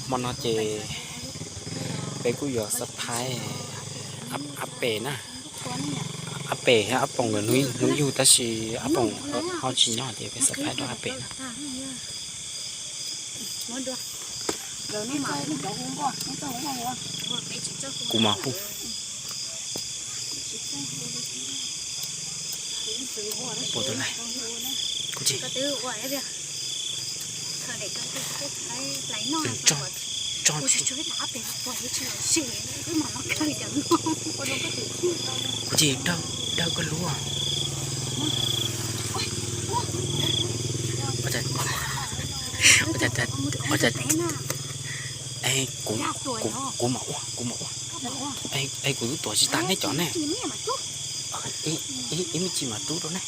Hmo no ces peb kuj yuav surprise Ab Pem na. Ab Pem thiab Ab Poom nkawd hnub yug tab sis Ab Poom ho tsis nyob ces peb surprise rau Ab Pem na. Kuv mam pub. Pub tau lawm. Kuv tsis tso. Kuv tsis dawj, dawj koj lub. Ua cas, ua cas, ua cas, es kuv, kuv, kuv mam ua, kuv mam ua. Es kuv twb tuav tsis tas nej cov ne. Ib me ntsis mam rub rau nej.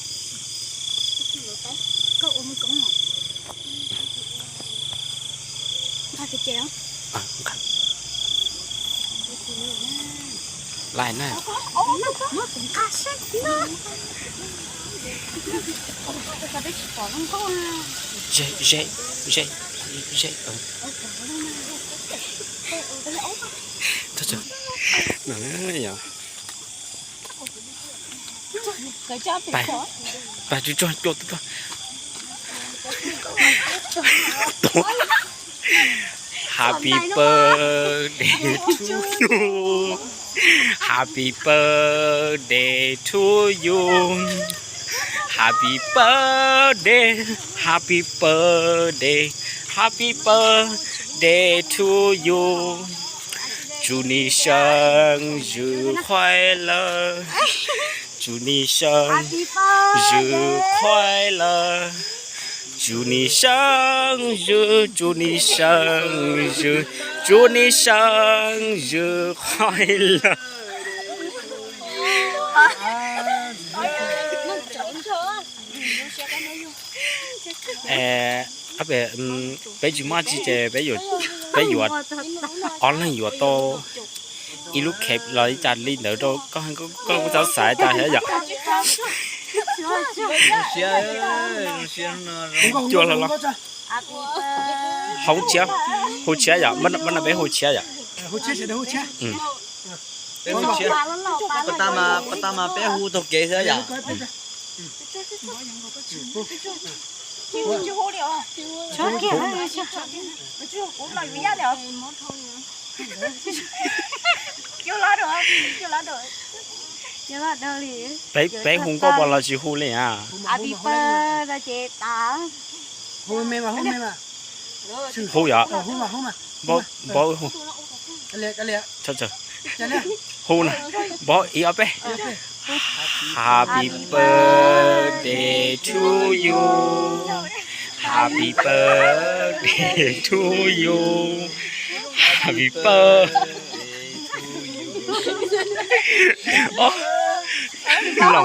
Lais na. Ze, ze, ze, ze. Pais, pais tsis tso cua tuaj. Happy birthday to you. Happy birthday to you. Happy birthday, happy birthday, happy birthday to you. 祝你生日快乐，祝你生日快乐，祝你生日，祝你生日，祝你生日快乐。 Peb tsis muaj tsi ces peb yuav, peb yuav ob leeg yuav tau ib lub cake los ib cas li ntawd rau koj, koj kuj txhob xav cas thiab yom. Cua los los. Hu tshiab, hu tshiab yom, peb hu tshiab yom. Peb hu tshiab, pas tas mas peb hu taug kev xwb yom. Peb hu nkauj pos los tsis hu li a? Hu yom. Npau, npau hu. Hu na, npau ib ob peb. Happy birthday to you. Happy birthday to you. Happy birthday to you. Los,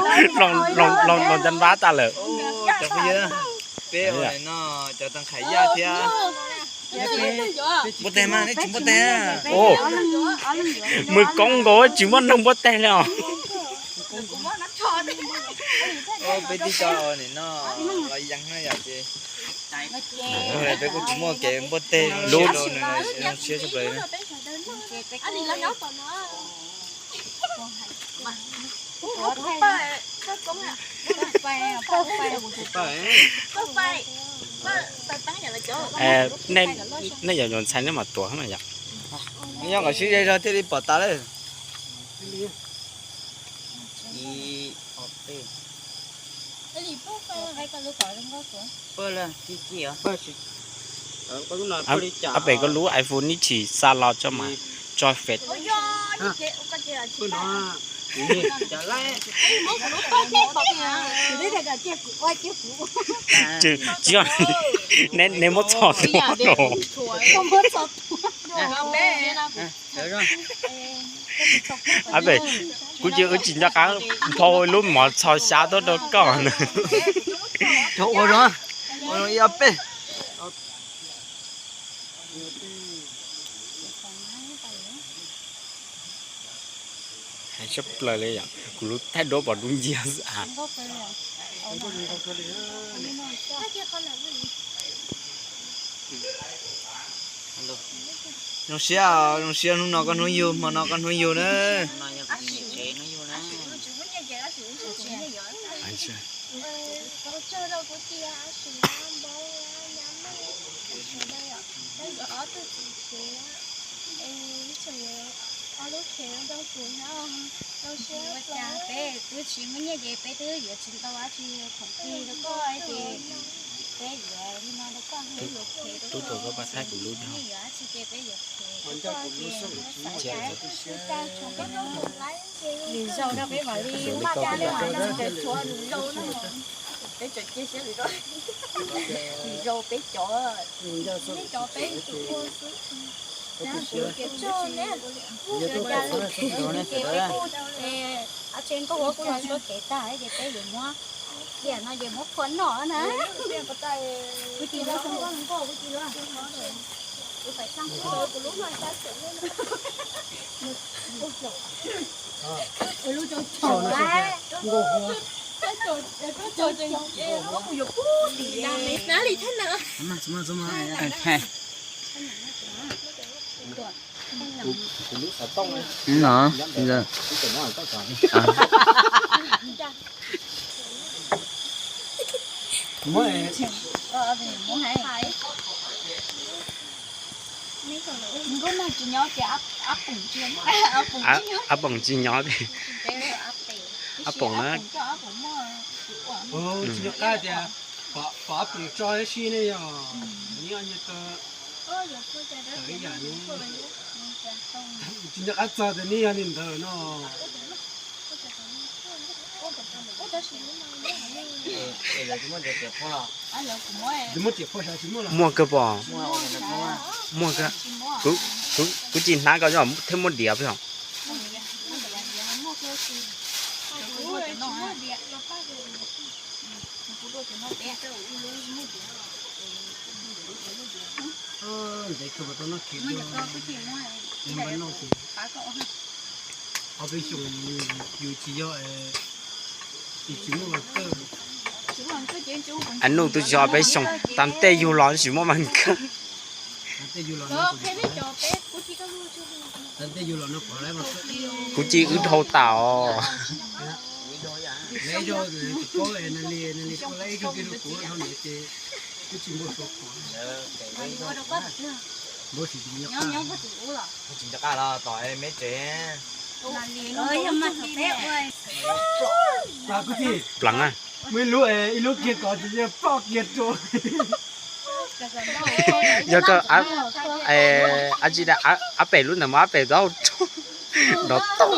los, los ncaj npab tas lawm. Peb ua no cov tau qhais yaj thiab. Npuaj teg mas nej tsis npuaj teg. Mws koob nkaus tsis muaj neeg npuaj teg li os. Peb tib co nim no los yees na yom ces peb kuj tsis muaj kev npuaj teg zoo siab rau nws, zoo siab tshaj plaws na. Nej yuav yuav ntxhais nej mam tuav mas yom. Nyob kom sib ze zog thiaj li pom tas lawm. Ab pem koj lub iPhone neb tsis xa los tso mas tso fem. Tsis, neb muab txhos tuaj no. Ab pem, kuv cia wb tsis nco qab nphau lub mov txhos xyav tuaj rau koj na. Ua ib ob peb. Heev tshaj plaws li yom, kuv lub thaij duab pom dub nciab xwb as. Zoo siab, zoo siab hnub no koj hnub yug, hmo no koj hnub yug na. Ua cas peb twb tsis muaj nyiaj ces peb twb yuav tsis tau dab tsi khoom plig rau koj ces peb yuav li no rau koj, yuav phem rau koj, yuav dab tsi ces peb yuav phem rau koj ces xav tias twb tsis tau tshuav peb no. Lwm zaus no peb mam li maj dab li no, tshuav lwm zaus no peb tseem cia siab lwm zaus, lwm zaus peb cov, peb cov peb tus ua xwb. Ces peb kuj, a, tsev nkauj huab kuj los tso kev tag ces peb yuav muab tiam no ces muab phua noj na. Kuv tis los, kuv tis los. No, ab poom tsis nyob tiag. Ab poom na. Tsis nco qab tias pom ab poom tso ib si ne yog, tsis nco qab txog tias neb yog li ntawd no. Muaj kawg pom. Muaj kawg. Kuv cia li hnab koj thiab muab diav peb os. Nuj twb tsis ho peb xyoo, tas ntej yug los tsis muaj mas kawg. Kuv cia wb dhau tas os. Pleev a. Yog koj, ab pem lub ntawd mas ab pem tau rau nrov tau.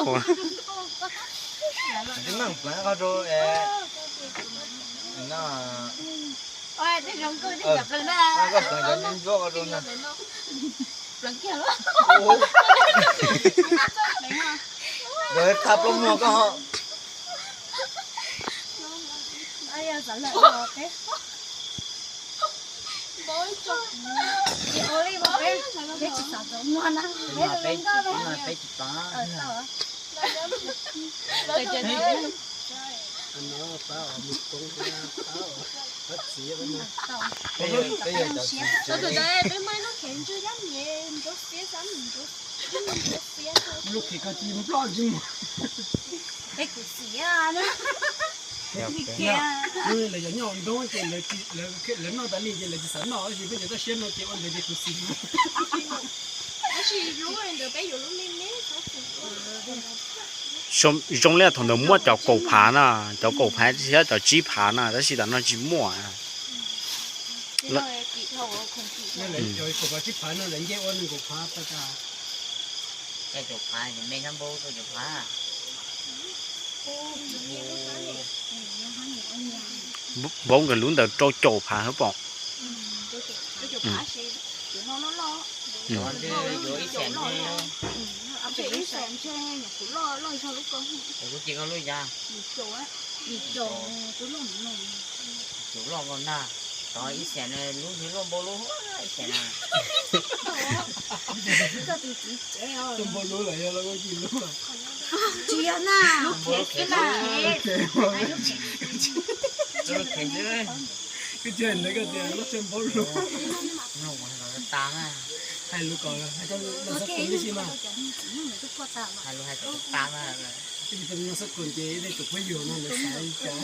Yog tha plaub muag koj ho. Lub kis koj ci nploj ci mus. Lawv yog nyob ntoo ces lawv noj tas li ces lawv tsis xav noj, tab sis peb cov toj siab no ces ua ntawd ces khuv xim. Zoo li thaum ntawd muaj cov kaum phav na, cov kaum phav thiab cov tsib phav na, tab sis tam no tsis muaj. Vauv nkawd lub ntawd rau caum phav hab pom. Tsis yog na, lub khiav xwb na. Kwv tij ntawd koj tias lub tsheb npaub lug. Hais lus kom hais rau noj xab khos tib si mas. Hais lus hais kom tas mas. Noj xab khos ces ib tug puab yug no nws xav li cas.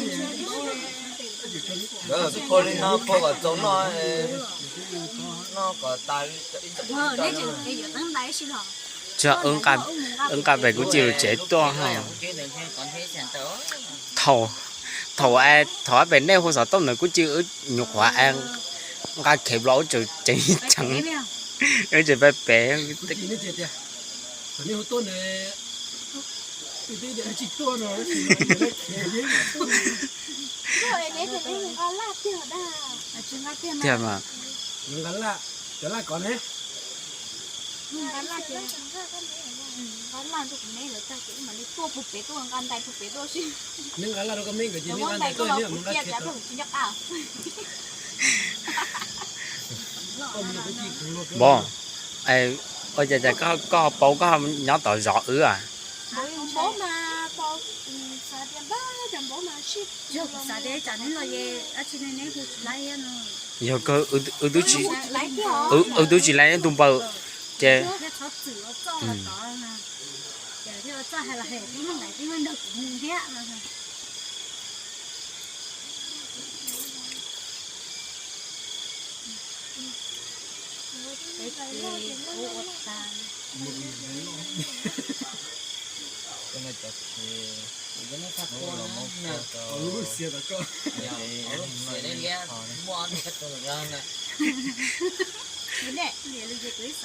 Phua li no phua kom txaus noj, noj kom tas ib co. Tsis, wb nqa pem kuv ci lug tsev tuaj. Thaum, thaum, thaum pem nej hu xov tooj ntawd kuv ci wb nyuam qhuav nqa khev los wb tseem ceev, wb tseem pem pem. Tiag mas. Npov, ua cas cas koj paub koj nyob tom zos wb a? Yog kawg, wb twb tsis, wb twb tsis laij ib tug npawg ces.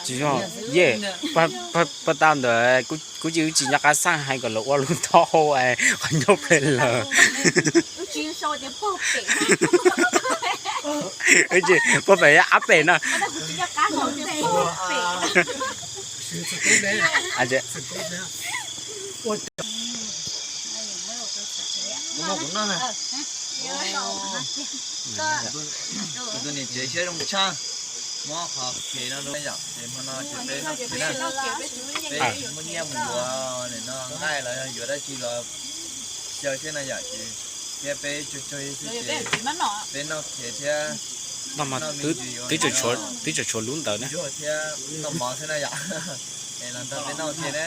Tsis yog, yej, pab tau ntawd kuv ci wb tsis nco qab xaj hais kom lawv ua lub taub hau es qhov ncauj pem lawm. Wb tsis, puag pem ab pem no. Kuv tus niam tsev siab zoo tshaj, muab qhov khev no rau yom, ces hmo no ces peb noj khev na, peb muaj nyiaj mus yuav no nqaij los yog yuav dab tsi los xyaw thiab no yom, ces thiab peb tsuag tsuag xwb ces peb noj khev thiab, twb tseem tshuav lub ntawd na, thiab noj mov xwb na yom, es los nrog peb noj khev na.